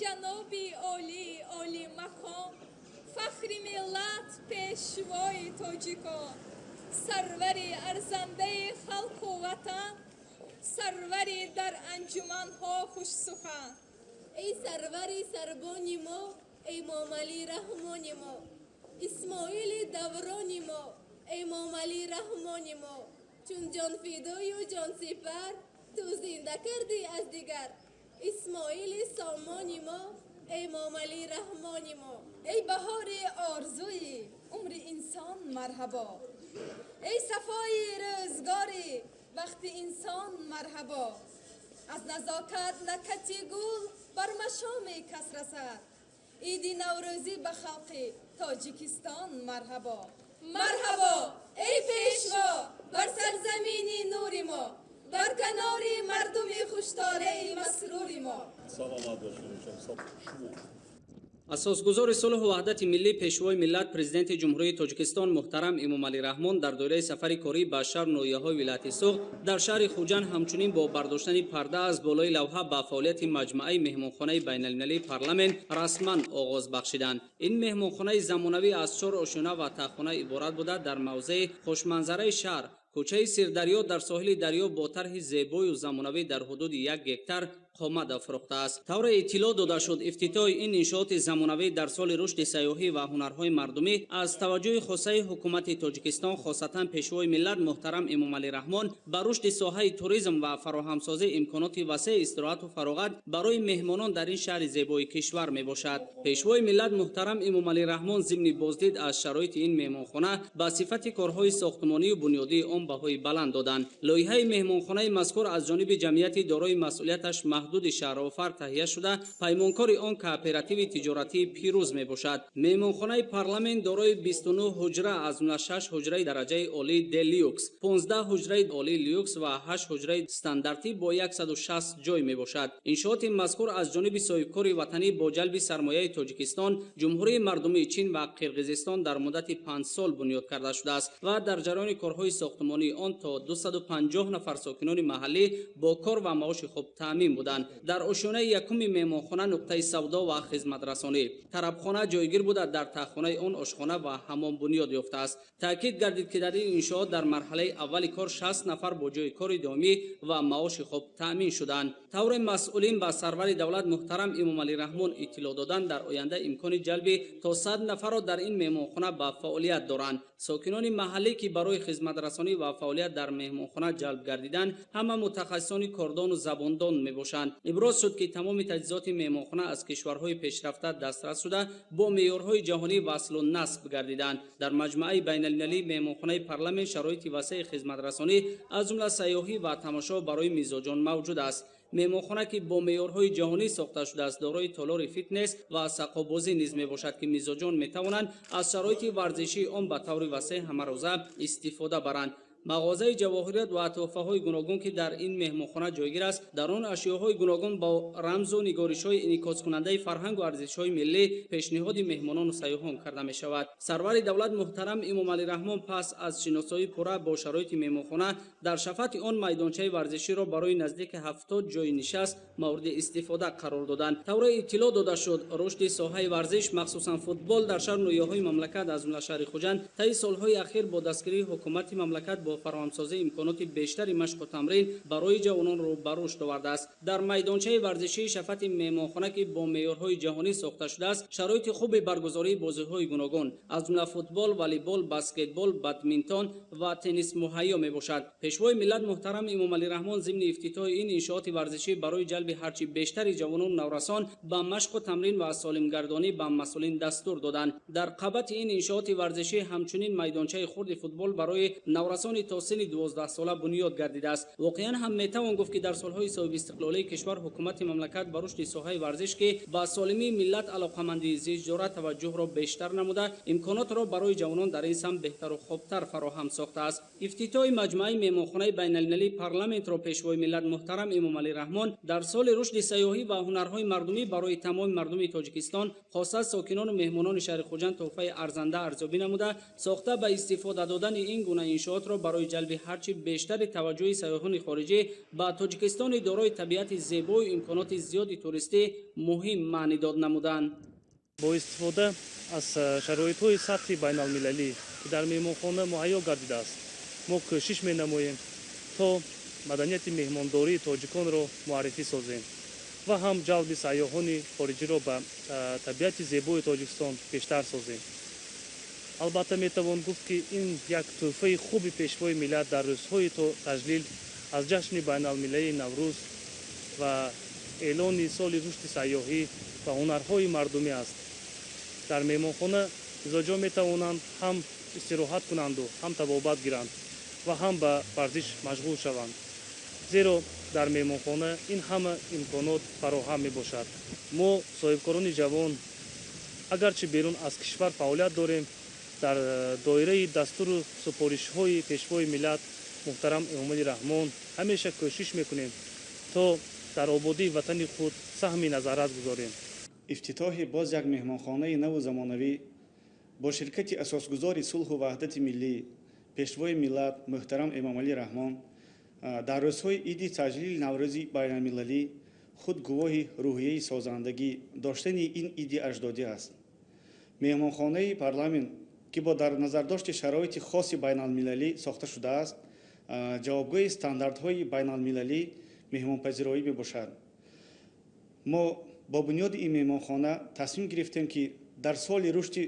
Ҷаноби олӣ, олимақом, фахри миллат, пешвои тоҷикон, сарвари арзандаи халқу ватан, сарвари дар анҷуманҳо хушсухан. Эй сарвари сарбони мо, Эмомалӣ Раҳмони мо, Исмоили даврони мо, Эмомалӣ Раҳмони мо, чун ҷонфидою ҷонсипар, ту зинда кардӣ аз дигар, Исмоили Сомони мо, Эмомалӣ Раҳмони мо. Эй баҳори орзуи умри инсон марҳабо, эй сафои рӯзгори бахти инсон марҳабо, аз назокат накати гул бар машоми кас расад, иди Наврӯзӣ ба халқи Тоҷикистон марҳабо. Марҳабо, эй пешво, бар сарзамини нури мо, бар канори мардуми хуштолеи масрури мо. Саломат бошед. Шумо. Асосгузори сулҳу ваҳдати миллӣ, пешвои миллат, Президенти Ҷумҳурии Тоҷикистон муҳтарам Эмомалӣ Раҳмон дар доираи сафари корӣ ба шаҳру ноҳияҳои вилояти Суғд дар шаҳри Хуҷанд ҳамчунин бо бардоштани парда аз болои лавҳа ба фаъолияти маҷмӯаи меҳмонхонаи байналмилалии Парламент расман оғоз бахшиданд. Ин меҳмонхонаи замонавӣ аз чор ошёна ва тахтхона иборат буда, дар мавзеи хушманзараи шаҳр, кӯчаи Сирдарё, дар соҳили дарё бо тарҳи зебою замонавӣ дар ҳудуди 1 гектар қомат афрохтааст. Тавре иттилоъ дода шуд, ифтитоҳи ин иншооти замонавӣ дар соли рушди сайёҳӣ ва ҳунарҳои мардумӣ аз таваҷҷӯҳи хосаи ҳукумати Тоҷикистон, хосатан пешвои миллат муҳтарам Эмомалӣ Раҳмон ба рушди соҳаи туризм ва фароҳамсозии имконоти васеи истироҳату фароғат барои меҳмонон дар ин шаҳри зебои кишвар мебошад. Пешвои миллат муҳтарам Эмомалӣ Раҳмон зимни боздид аз шароити ин меҳмонхона ба сифати корҳои сохтмонию бунёдии он баҳои баланд доданд. Лоиҳаи меҳмонхонаи мазкур аз ҷониби ҷамъияти дорои масъулияташ маҳдуди Шаҳрофар таҳия шуда, паймонкори он кооперативи тиҷоратии Пирӯз мебошад. Меҳмонхонаи Парламент дорои 29 ҳуҷра, аз ҷумла 6 ҳуҷраи дараҷаи олии делюкс, 15 ҳуҷраи олии люкс ва 8 ҳуҷраи стандартӣ бо 160 ҷой мебошад. Иншооти мазкур аз ҷониби соҳибкори ватанӣ бо ҷалби сармояи Тоҷикистон, Ҷумҳурии Мардумии Чин ва Қирғизистон дар муддати 5 сол бунёд карда шудааст ва дар ҷараёни корҳои сохтмонии он то 250 нафар сокинони маҳаллӣ бо кор ва маоши хуб таъмин буданд. Дар ошёнаи якуми меҳмонхона нуқтаи савдо ва хизматрасонӣ, тарабхона ҷойгир буда, дар тахтхонаи он ошхона ва ҳамом бунёд ёфтааст. Таъкид гардид, ки дар ин иншоот дар марҳалаи аввали кор 60 нафар бо ҷойи кори доимӣ ва маоши хуб таъмин шуданд. Тавре масъулин ба сарвари давлат муҳтарам Эмомалӣ Раҳмон иттилоъ доданд, дар оянда имкони ҷалби то 100 нафарро дар ин меҳмонхона ба фаъолият доранд. Сокинони маҳаллӣ, ки барои хизматрасонӣ ва фаъолият дар меҳмонхона ҷалб гардиданд, ҳама мутахассисони кордону забондон мебошанд. Иброз шуд, ки тамоми таҷҳизоти меҳмонхона аз кишварҳои пешрафта дастрас шуда, бо меъёрҳои ҷаҳонӣ васлу насб гардиданд. Дар маҷмӯаи байналмилалии меҳмонхонаи Парламент шароити васеи хизматрасонӣ, аз ҷумла сайёҳӣ ва тамошо барои мизоҷон мавҷуд аст. Меҳмонхона, ки бо меъёрҳои ҷаҳонӣ сохта шудааст, дорои толори фитнес ва сақобозӣ низ мебошад, ки мизоҷон метавонанд аз шароити варзишии он ба таври васеъ ҳамарӯза истифода баранд. Мағозаи ҷавоҳирот ва туҳфаҳои гуногун, ки дар ин меҳмонхона ҷойгир аст, дар он ашёҳои гуногун бо рамзу нигоришҳои инъикоскунандаи фарҳангу арзишҳои миллӣ пешниҳоди меҳмонону сайёҳон карда мешавад. Сарвари давлат муҳтарам Эмомалӣ Раҳмон пас аз шиносоии пурра бо шароити меҳмонхона дар шафати он майдончаи варзиширо барои наздики 70 ҷойи нишаст мавриди истифода қарор доданд. Тавре иттилоъ дода шуд, рушди соҳаи варзиш, махсусан футбол, дар шаҳру ноҳияҳои мамлакат, аз ҷумла шаҳри Хуҷанд, таи солҳои ахир бо дастгирии ҳукумати мамлакат бо фароҳамсозии имконоти бештари машқу тамрин барои ҷавонон рӯ ба рушд овардааст. Дар майдончаи варзишии шафати меҳмонхона, ки бо меъёрҳои ҷаҳонӣ сохта шудааст, шароити хуби баргузории бозиҳои гуногун, аз ҷумла футбол, волейбол, баскетбол, бадминтон ва теннис муҳайё мебошад. Пешвои миллат муҳтарам Эмомалӣ Раҳмон зимни ифтитоҳи ин иншооти варзишӣ барои ҷалби ҳарчи бештари ҷавонону наврасон ба машқу тамрин ва солимгардонӣ ба масъулин дастур доданд. Дар қабати ин иншооти варзишӣ ҳамчунин майдончаи хурди футбол барои наврасони то синни 12 сола бунёд гардидааст. Воқеан ҳам метавон гуфт, ки дар солҳои соҳибистиқлолии кишвар ҳукумати мамлакат ба рушди соҳаи варзиш, ки ба солимии миллат алоқамандии зич дорад, таваҷҷӯҳро бештар намуда, имконотро барои ҷавонон дар ин самт беҳтару хубтар фароҳам сохтааст. Ифтитоҳи маҷмӯаи меҳмонхонаи байналмилалии Парламентро пешвои миллат муҳтарам Эмомалӣ Раҳмон дар соли рушди сайёҳӣ ва ҳунарҳои мардумӣ барои тамоми мардуми Тоҷикистон, хоса сокинону меҳмонони шаҳри Хуҷанд, туҳфаи арзанда арзёбӣ намуда, сохта ба истифода додани ин гуна иншоотро барои Барои ҷалби ҳарчи бештари таваҷҷӯҳи сайёҳони хориҷӣ ба Тоҷикистони дорои табиати зебою имконоти зиёди туристӣ муҳим маънидод намуданд. Бо истифода аз шароитҳои сатҳи байналмилалӣ, ки дар меҳмонхона муҳайё гардидааст, мо кӯшиш менамоем, то маданияти меҳмондории тоҷиконро муаррифӣ созем ва ҳам ҷалби сайёҳони хориҷиро ба табиати зебои Тоҷикистон бештар созем. Албатта, метавон гуфт, ки ин як тӯҳфаи хуби Пешвои миллат дар рӯзҳои таҷлил аз ҷашни байналмилалии Наврӯз ва эълони соли рушди сайёҳӣ ва ҳунарҳои мардумӣ аст. Дар меҳмонхона мизоҷон метавонанд ҳам истироҳат кунанду ҳам табобат гиранд ва ҳам ба варзиш машғул шаванд, зеро дар меҳмонхона ин ҳама имконот фароҳам мебошад. Мо, соҳибкорони ҷавон, агарчи берун аз кишвар фаъолият дорем, дар доираи дастуру супоришҳои Пешвои миллат муҳтарам Эмомалӣ Раҳмон ҳамеша кӯшиш мекунем, то дар ободии ватани худ саҳми назаррас гузорем. Ифтитоҳи боз як меҳмонхонаи наву замонавӣ бо ширкати асосгузори сулҳу ваҳдати миллӣ, Пешвои миллат муҳтарам Эмомалӣ Раҳмон дар рӯзҳои иди таҷлили Наврӯзи байналмилалӣ худ гувоҳи рӯҳияи созандагӣ доштани ин иди аҷдодӣ аст. Меҳмонхонаи Парламент, ки бо дар назардошти шароити хоси байналмилалӣ сохта шудааст, ҷавобгӯи стандартҳои байналмилалӣ меҳмонпазироӣ мебошад. Мо бо бунёди ин меҳмонхона тасмим гирифтем, ки дар соли рушди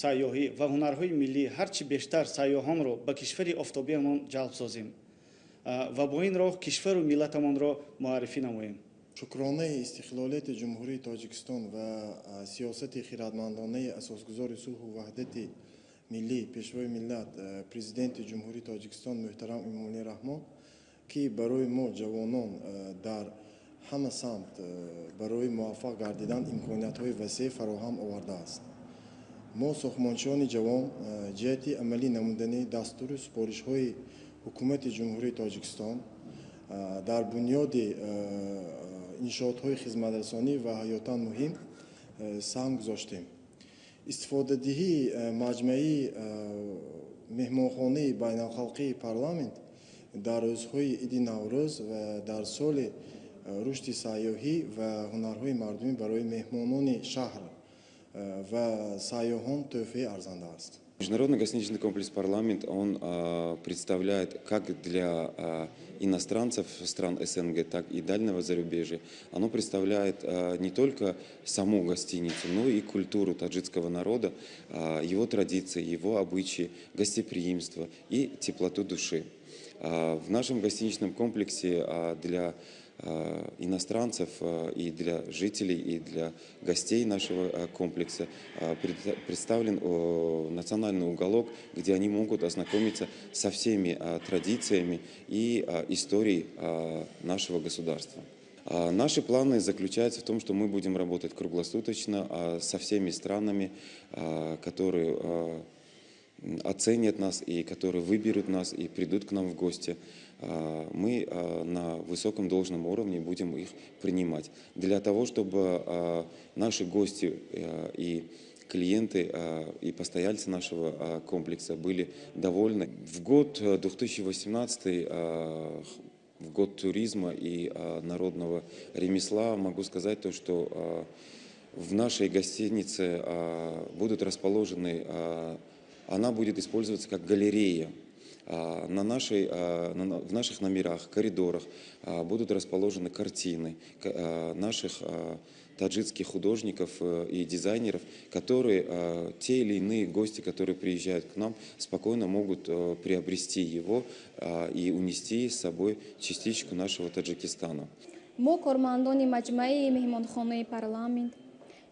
сайёҳӣ ва ҳунарҳои миллӣ ҳарчи бештар сайёҳонро ба кишвари офтобиамон ҷалб созем ва бо ин роҳ кишвару миллатамонро муаррифӣ намоем. Шукронаи истиқлолияти Ҷумҳурии Тоҷикистон ва сиёсати хирадмандонаи асосгузори сулҳу ваҳдати миллӣ, Пешвои миллат, Президенти Ҷумҳурии Тоҷикистон муҳтарам Эмомалӣ Раҳмон, ки барои мо ҷавонон дар ҳама самт барои муваффақ гардидан имкониятҳои васеъ фароҳам овардааст. Мо, сохтмончиёни ҷавон, ҷиҳати амалӣ намудани дастуру супоришҳои Ҳукумати Ҷумҳурии Тоҷикистон дар бунёди иншоотҳои хизматрасонӣ ва ҳаётан муҳим саҳм гузоштем. Истифодадиҳии маҷмӯаи меҳмонхонаи байналхалқии Парламент дар рӯзҳои иди Наврӯз ва дар соли рушди сайёҳӣ ва ҳунарҳои мардумӣ барои меҳмонони шаҳр ва сайёҳон тӯҳфаи арзанда аст. Международный гостиничный комплекс «Парламент», он представляет как для иностранцев стран СНГ, так и дальнего зарубежья. Оно представляет не только саму гостиницу, но и культуру таджикского народа, его традиции, его обычаи, гостеприимство и теплоту души. В нашем гостиничном комплексе для иностранцев и для жителей, и для гостей нашего комплекса представлен национальный уголок, где они могут ознакомиться со всеми традициями и историей нашего государства. Наши планы заключаются в том, что мы будем работать круглосуточно со всеми странами, которые оценят нас и которые выберут нас и придут к нам в гости. Мы на высоком должном уровне будем их принимать. Для того, чтобы наши гости и клиенты и постояльцы нашего комплекса были довольны. В год 2018, в год туризма и народного ремесла, могу сказать то, что в нашей гостинице будут расположены, она будет использоваться как галерея. В наших номерах, коридорах будут расположены картины наших таджикских художников и дизайнеров, которые те или иные гости, которые приезжают к нам, спокойно могут приобрести его и унести с собой частичку нашего Таджикистана. Мо, кормандони маҷмӯаи меҳмонхонаи Парламент,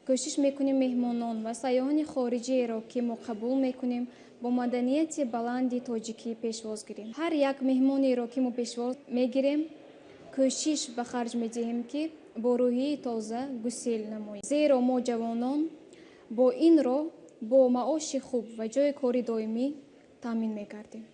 кӯшиш мекунем меҳмонон ва сайёҳони хориҷиеро, ки мо қабул мекунем, бо маданияти баланди тоҷикӣ пешвоз гирем. Ҳар як меҳмонеро, ки мо пешвоз мегирем, кӯшиш ба харҷ медиҳем, ки бо рӯҳияи тоза гусел намоем, зеро мо ҷавонон бо ин роҳ бо маоши хуб ва ҷойи кори доимӣ таъмин мегардем.